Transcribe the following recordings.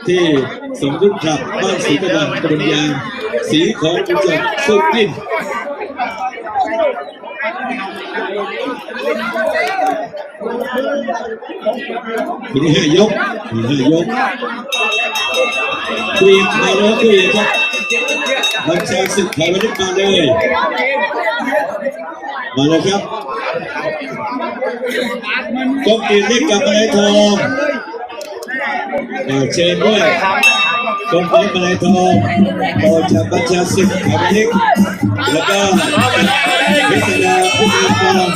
ທີ່ສົມບູນຄັບ ບ້ານສີຕະວັນ ຕຳບົນຍາງ ສີຂອງຄຸນຈອມສຸກລິນ. ທີນີ້ຫ້າຍົກ ທີນີ້ຫ້າຍົກ ຜູ້ຍິງມາແລ້ວ ຜູ້ຍິງຄັບ ບັນຊາສຶກໄທວັນນີ້ມາເລີຍ ມາແລ້ວຄັບ ກ້ອງເກດເລັກກັບມະໄລທອງ. ອ່າ ເຊີນດ້ວຍ ກ້ອງເກດມະໄລທອງ ຕໍ່ຈາກບັນຊາສຶກໄທວັນນີ້ ແລ້ວກໍເວສດາ ຜູ້ຍິງມາແລ້ວ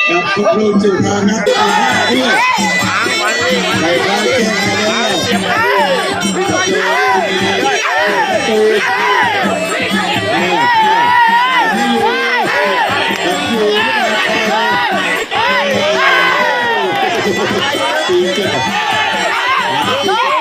ກັບຄຸນຄູ ຈຸທານັດ ຕາຫ້າດ້ວຍ ໄດ້ໄດ້ແຈ້ງມາແລ້ວ ປະຕູ ເອີ ອັນນີ້ຢູ່ ກັບ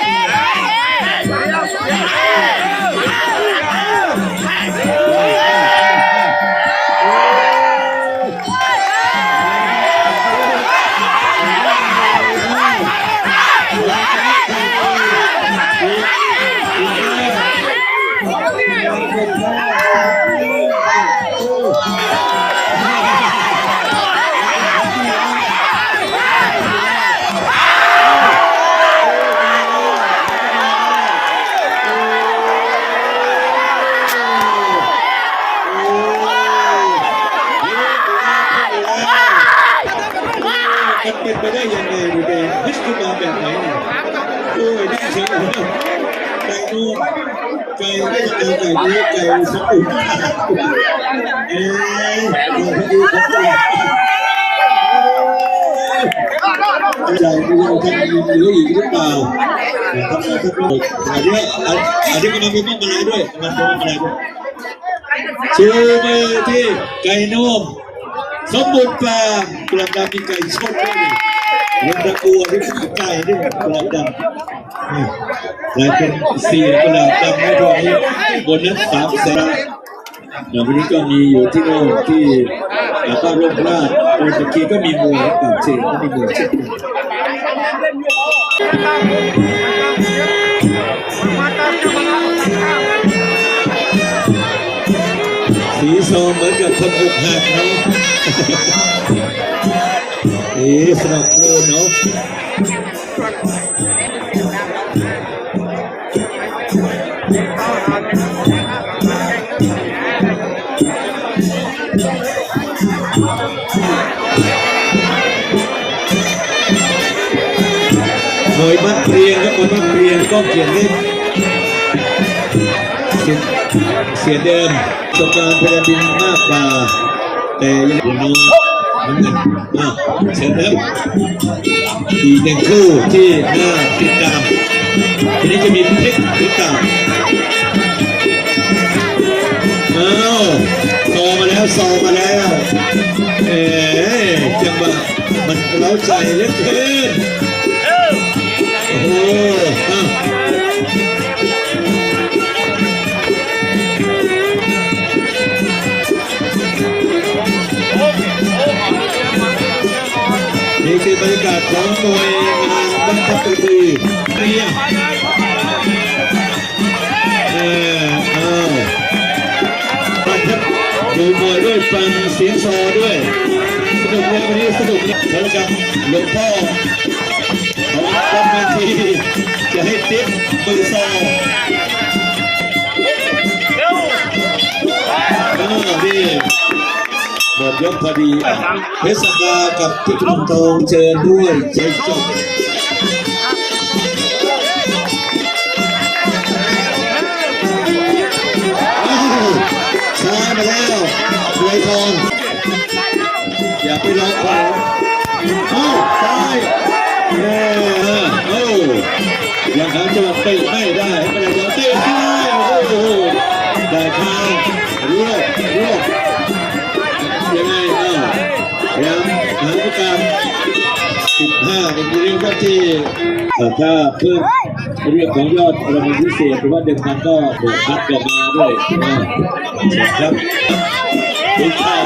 ຢູ່ ມັນເປັນໄປໄດ້ຍັງໄງນີ້ແດງ? ມັນຄືມາແບບໃດນີ້? ໂອ້ຍ ໄດ້ເສີຍແລ້ວ ໄກ່ໂນ ໄກ່ໄດ້ຈາກໄກ່ນີ້ ໄກ່ສົມບູນ ເອີ ເອີ ໃຈບໍ່ຮູ້ວ່າຈະມີເຫຼືອອີກຫຼືເປົ່າ ແຕ່ທຳໄມ ອັນນີ້ ອັນນີ້ກຳລັງມີມາລາຍດ້ວຍ ກຳລັງມີມາລາຍດ້ວຍ. ຊູມືທີ່ໄກ່ນວມ ສົມບູນຟາມ ກຸລາມດຳມີໄກ່ຊົນດ້ວຍນີ້ ເຫັນຕະກົວທີ່ໄກ່ນີ້ ກຸລາມດຳ ນີ້ ກາຍເປັນເສຍກຸລາມດຳໃນຕອນນີ້ ໂບນັດສາມແສນ. ແລ້ວວັນນີ້ກໍມີຢູ່ທີ່ໂນ່ນທີ່ ອ່າ ພາກລົມພະລາດ ໂອຊາກິກໍມີມວຍ ຕ່າງເຊນກໍມີມວຍເຊັ່ນກັນ. ສີຊອງເໝືອນກັບຄົນອົກຫັກເນາະ ເອ ສະໜັບສະໜູນເນາະ. ມວຍໝາກເກຣັຽງ ມວຍໝາກເກຣັຽງ ກ້ອງເກດເລັກ ເສຍ ເສຍເດີມ ປະສົບການໄພແລນດິນມາກກວ່າ ແຕ່ຍັງເປັນນ້ອງ ນ້ຳເງິນ ອ່າ ເຊີນເດີ ອີກໜຶ່ງຄູ່ທີ່ໜ້າຕິດຕາມ. ທີນີ້ຈະມີເພັດຕິດຕາມ. ອ້າວ ຊໍມາແລ້ວ ຊໍມາແລ້ວ ເອີ ຈັງຫວະມັນເລົ້າໃຈເຫຼືອເກີນ. ໂອ້ ນີ້ຄືບັນຍາກາດຂອງມວຍງານວັນທະປະເພນີ ເອີ ເອົາ ຟັງຄັບ ດູມວຍດ້ວຍ ຟັງສຽງຊໍດ້ວຍ ສະໜຸກແລ້ວ ວັນນີ້ສະໜຸກແລ້ວ ເຖິງກັບຫຼວງພໍ່ ຂອງວັດເວທີ ຈະໃຫ້ຕິດມືຊໍ ເອີ ດີ ໝົດຍົກພໍດີ ເພດສະກາກັບທິດທອງ ເຊີນດ້ວຍ ເຊີນຈົບ ອ້າວ ຊ້າມາແລ້ວ ໄລທອງ. ໄປລອງຂວາ ເຂົ້າຊ້າຍ ເອີ ເອີ ຍັງຫາຈັງຫວະເຕະໄມ່ໄດ້ ໄມ່ໄດ້ຈັງຫວະເຕະຊ້າຍ ໂອ້ໂຫ ໄດ້ຄາວ ລວບ ລວບ ຍັງໄງ ເອີ ພະຍາຍາມຫາໂອກາດ ສິບຫ້າ ເປັນຜູ້ຫຼິ້ນທີ່ ເອີ ຖ້າເພີ່ມ ເລື່ອງຂອງຍອດລາງວັນພິເສດ ຫຼືວ່າເດີມພັນກໍບວກພັນກໍມາດ້ວຍນະ ຄັບ ໂດນເຂົ່າ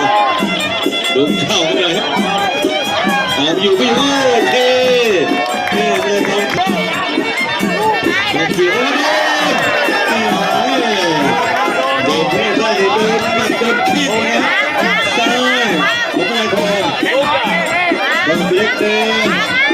ໂດນເຂົ່າເລີຍ ເອົາຢູ່ ໂອເຄ ເອີ ເລີຍ ໂອເຄ ໂດນເຕະ ໂດນໝັດ ໂດນທີບ ຊ້າຍ ໂອເຄ ໂດນເຕະ